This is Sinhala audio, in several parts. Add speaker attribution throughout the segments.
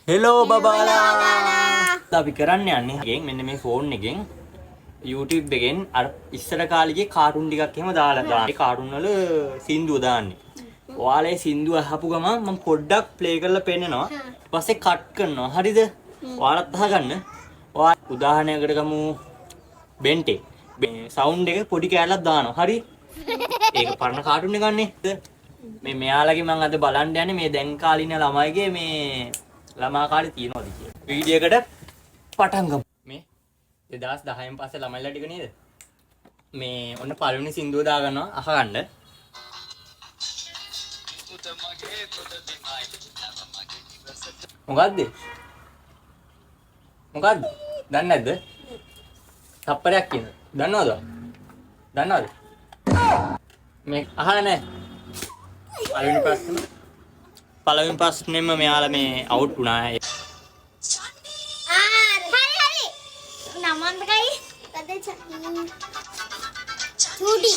Speaker 1: හෙලෝ බබාලා. අපි කරන්න යන්නේ එකෙන් මෙන්න මේ ෆෝන් එකෙන් YouTube එකෙන් අර ඉස්සර කාලේ කාටුන් ටිකක් එහෙම දාලා දාන්න. ඒ කාටුන් වල සින්දුව දාන්නේ. ඔයාලා ඒ සින්දුව අහපු ගමන් මම පොඩ්ඩක් ප්ලේ කරලා පෙන්නනවා. ඊට පස්සේ කට් කරනවා. හරිද? ඔයාලත් අහගන්න. ඔයා උදාහරණයකට ගමු බෙන්ටේ. මේ සවුන්ඩ් එක පොඩි කෑල්ලක් දානවා. හරි? ඒක පරණ කාටුන් එකක් නේ. මේ මෙයාලගේ මං අද බලන්න යන්නේ මේ දැන් කාලේ ඉන්න ළමයිගේ මේ ළමා කාලේ තියනවද කියලා. වීඩියෝ එකට පටන් ගමු. මේ 2010න් පස්සේ ළමයිලා ටික නේද? මේ ඔන්න පළවෙනි සින්දුව දාගන්නවා අහගන්න. මොකද්ද? මොකද්ද? දන්නේ නැද්ද? තප්පරයක් කියන. දන්නවද? දන්නවද? මේ අහලා නැහැ. පළවෙනි ප්‍රශ්නෙම පළවෙනි ප්‍රශ්නෙම මෙයාලා මේ අවුට් වුණා.
Speaker 2: ආ, හරි හරි. නම මතකයි. කද චූටි.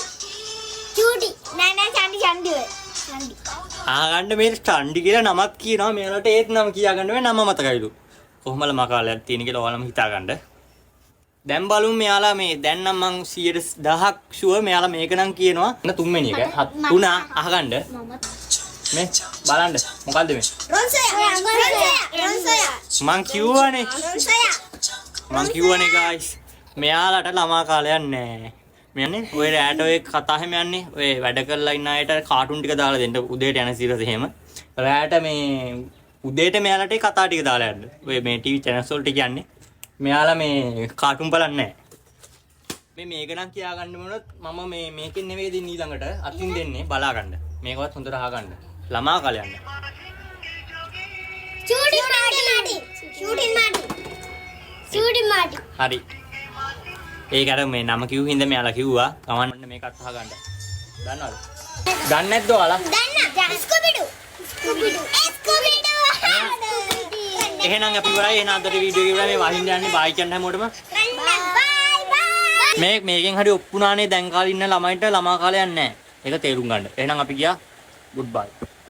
Speaker 2: චූටි. නෑ නෑ, චන්ඩි චන්ඩි ඔය. චන්ඩි.
Speaker 1: අහගන්න, මේ චණ්ඩි කියලා නමක් කියනවා මෙයාලට, ඒත් නම කියාගන්න බෑ, නම මතකයිලු. කොහොම ළමා කාලයක් තියෙන කියලා ඔයාලම හිතාගන්න. දැන් බලමු මෙයාලා මේ දැන් නම් මං 110ක් ෂුවර් මෙයාලා මේක නම් කියනවා. එන්න තුන්වෙනි එක. හත් තුන අහගන්න.
Speaker 2: මම
Speaker 1: මේ බලන්න මොකද්ද මේ?
Speaker 2: රොන්සයා. රොන්සයා. රොන්සයා.
Speaker 1: මං කිව්වනේ.
Speaker 2: රොන්සයා.
Speaker 1: මං කිව්වනේ ගායිස්, මෙයාලට ළමා කාලයක් නෑ. මෙයන්නේ ඔය රෑට ඔය කතා එහෙම යන්නේ, ඔය වැඩ කරලා ඉන්න අයට කාටුන් ටික දාලා දෙන්න උදේට යන සිරස එහෙම. රෑට මේ උදේට මෙයාලට ඒ කතා ටික දාලා යන්න. ඔය මේ ටීවී චැනල්ස් වලට කියන්නේ. මෙයාලා මේ කාටුන් බලන්නේ නෑ. මේ මේක නම් කියාගන්න වුණොත් මම මේ මේකෙන් නෙවෙයි දෙන්නේ, ඊළඟට අතින් දෙන්නේ, බලා ගන්න. මේකවත් හොඳට අහගන්න. ළමා කාලයක් නෑ.
Speaker 2: චූටි මාටි. චූටි මාටි. චූටි මාටි.
Speaker 1: හරි. ඒක අර මේ නම කිව්ව හින්දා මෙයාලා කිව්වා. ගමන් මේකත් අහගන්න. දන්නවද? දන්නේ නැද්ද ඔයාලා?
Speaker 2: දන්න. ස්කූබිඩු. ස්කූබිඩු. ස්කූබිඩු.
Speaker 1: එහෙනම් අපි ඉවරයි. එහෙනම් අදට වීඩියෝ එක ඉවරයි. මේ වහින්න යන්නේ. බායි කියන්න හැමෝටම.
Speaker 2: බයි බයි.
Speaker 1: මේ මේකෙන් හරි ඔප්පුනානේ දැන් කාලේ ඉන්න ළමයින්ට ළමා කාලයක් නැහැ. ඒක තේරුම් ගන්න. එහෙනම් අපි ගියා. Good bye.